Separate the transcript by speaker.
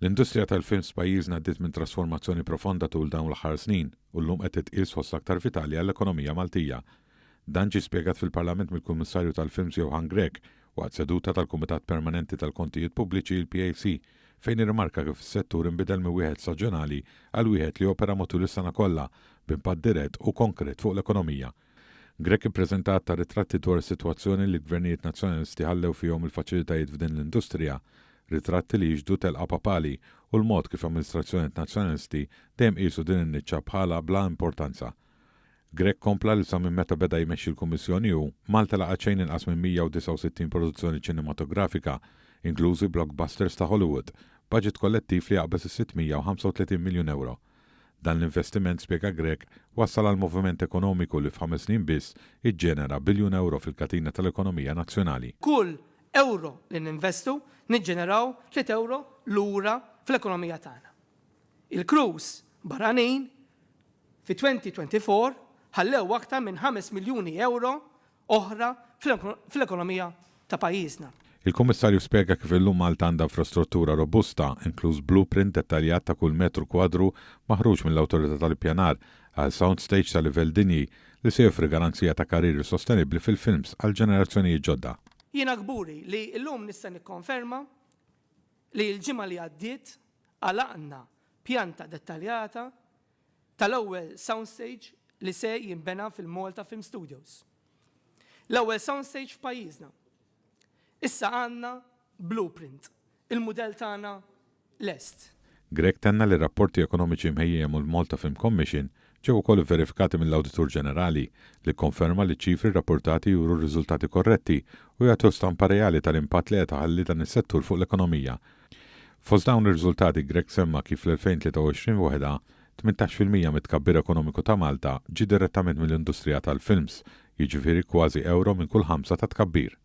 Speaker 1: L-industrija tal-films f'pajjiżna għaddiet minn trasformazzjoni profonda tul dawn l-aħħar snin u llum qed titqies fost l-aktar vitali għall-ekonomija Maltija. Dan ġie spjegat fil-Parlament mill-Kummissarju tal-Films Johann Grech waqt seduta tal-Kumitat Permanenti tal-Kontijiet Pubbliċi, il-PAC, fejn irrimarka kif is-settur inbidel minn wieħed staġjonali għal wieħed li jopera matul is-sena kollha, b'impatt dirett u konkret fuq l-ekonomija. Grech ippreżenta għadd ta' ritratti dwar is-sitwazzjoni li l-gvernijiet Nazzjonalisti ħallew fihom il-faċilitajiet f'din l-industrija, ritratti li jixhdu telqa papali u l-mod kif amministrazzjonijiet Nazzjonalisti dejjem qiesu din in-niċċa bħala bla importanza. Grech kompla li sa minn meta beda jmexxi l-Kummissjoni hu, Malta laqgħet xejn inqas minn 169 produzzjoni ċinematografika, inklużi blockbusters ta' Hollywood, b'baġit kollettiv li jaqbeż is-635 miljun ewro. Dan l-investiment, spjega Grech, wassal għal moviment ekonomiku li f'ħames snin biss iġġenera biljun ewro fil-katina tal-ekonomija nazzjonali.
Speaker 2: Kull ewro li ninvestu niġġeneraw tliet ewro lura fl-ekonomija tagħna. Il-crews barranin fi 2024 ħallew aktar minn 5 miljuni ewro oħra fl-ekonomija ta' pajjiżna.
Speaker 1: Il-Kummissarju spjega kif illum Malta għandha infrastruttura robusta, inkluż blueprint dettaljat ta' kull metru kwadru maħruġ mill-Awtorità tal-Ippjanar għal sound stage ta' livell dinji li se joffri garanzija ta' karrieri sostenibbli fil-films għal ġenerazzjonijiet ġodda.
Speaker 2: Jiena kburi li llum nista' nikkonferma li l-ġimgħa li għaddiet għalaqna pjanta dettaljata tal-ewwel soundstage li se jinbena fil-Malta Film Studios. L-ewwel soundstage f'pajjiżna. Issa għandna blueprint, il-mudell tagħna lest.
Speaker 1: Grech tenna li r-rapporti ekonomiċi mħejjija mill-Malta Film Commission ġew ukoll ivverifikati mill-Awditur Ġenerali, li kkonferma li ċ-ċifri rrappurtati juru r-riżultati korretti u jagħtu stampa reali tal-impatt li qed iħalli dan is-settur fuq l-ekonomija. Fost dawn ir-riżultati Grech semma kif fl-2023 waħedha, 18% mit-tkabbir ekonomiku ta' Malta ġie direttament mill-industrija tal-films, jiġifieri kważi ewro minn kull ħamsa ta' tkabbir.